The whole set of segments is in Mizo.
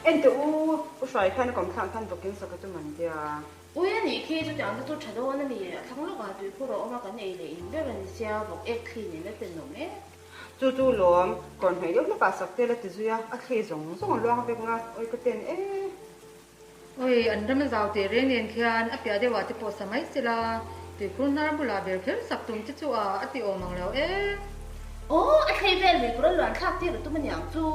En teh u, U Hruai khan a kawmthlang khan vawkin sak a tum an tia. Ui a nih khi, chutiang te chu tha dawn a ni. A thlang lawkah tuikhur a awm a, kan ei leh in ber a ni sia, vawk ek thli nen a tenawm em. Chu chu lawm, kawr hnaih deuh hlekah sak tel a ti zui a, a thli zawng zawng a luang vek nga, oi ka ten e. Oi, an ram a zau teh reng nen khian a piah deuhah te pawh sa mai sela, tuikhur hnar bulah ber kher sak tum te chu a a ti awm ang lo e. Aw, a thlei vel lui kawr a luan thlak tir a tum a niang chu.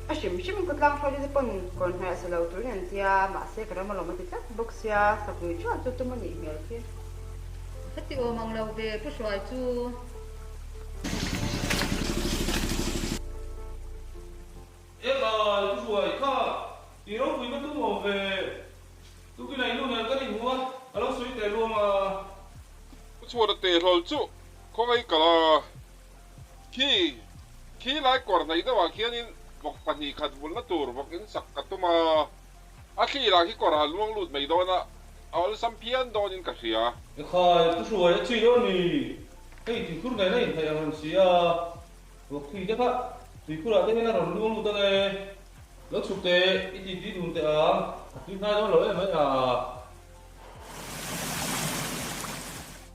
A hrim hrim in khawtlang hruaite te pawn kawr hnaih a sa lo turin an tia, mahse ka ram alawm a ti tlat bawk sia, sak lui ṭha chu tum a nih hmel khi. A ti awm ang lo ve, Pu Hruai chu. Ekai, Pu Hruai kha i ropui va tum awm ve. Tukin a innu nen kan inhmu a, a lo sawi teh luam a. Pu Chhuana teh hlawl chu khawngaih kal a, khi khi lai kawr hnaih deuhah khianin vawk 2 khat vulhna tur vawk in sak ka tum a, a thli lah khi kawrah luang lut mai dawn a, a awlsam phian dawnin ka hria. Ekhai, Pu Hruai a chi dawn ni, hei tuikhur nen a inhnaih ang reng si a, vawk thli te kha tuikhurah te hian a rawn luang lut ang e, lo chhuk teh, i titi dun teh ang, a tui hnai dawn lo em mai a.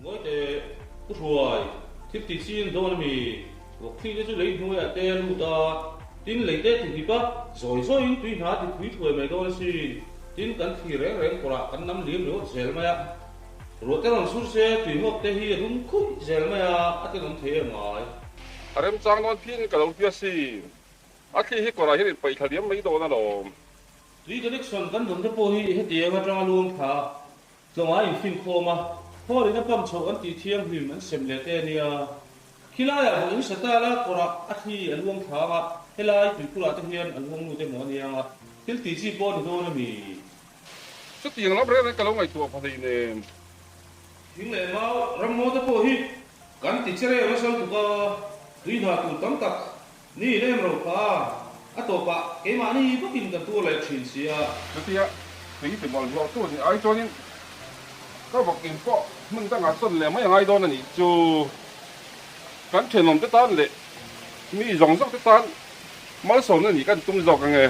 Ngawi teh, Pu Hruai, thil tih chi an dawn a mi? Vawk thli te chu lei hnuaiah te a lut a, tin lei te ti hnip a, zawi zawiin tui hna ti phui thuai mai dawn asin. Tin, kan thli reng reng kawrah kan nam liam ringawt zel mai a. Ruah te rawn sur se, tui hawk te hi a dum khuih zel mai a, a tenawm thei em ngai. A remchang dawn phian in ka lo hria sin. A thli hi kawrah hian inpaih thla liam mai dawn alawm. Tui connection kan dawn te pawh hi hetiang atanga luang thla tlawnga infinkhawm a, khawl in a pump chhoh an tih thianghlim an sem leh te a nia. Khilaiah vawh in sa ta la kawrah a thli a luang thla anga, helai tuikhurah te hian a luang lut emaw a nia anga, thil tih chi pawh a ni dawn a mi. Chutiang lam reng reng ka lo ngaihtuah pha hleinem. Thing leh mau rammaw te pawh hi kan ti che reng nasa lutuk a, tui hna tur tam tak Ni lem ro kha a tawpah keimahni bawkin kan tur leh thin si a. Chutia tui ti bawlhhlawh tu nih ai chuanin ka vawk in pawh hmun dangah sawn leh mai a ngai dawn a nih chu. Kan thenawm te tan leh mi zawng zawng te tan malsawmna nih kan tum zawk ange.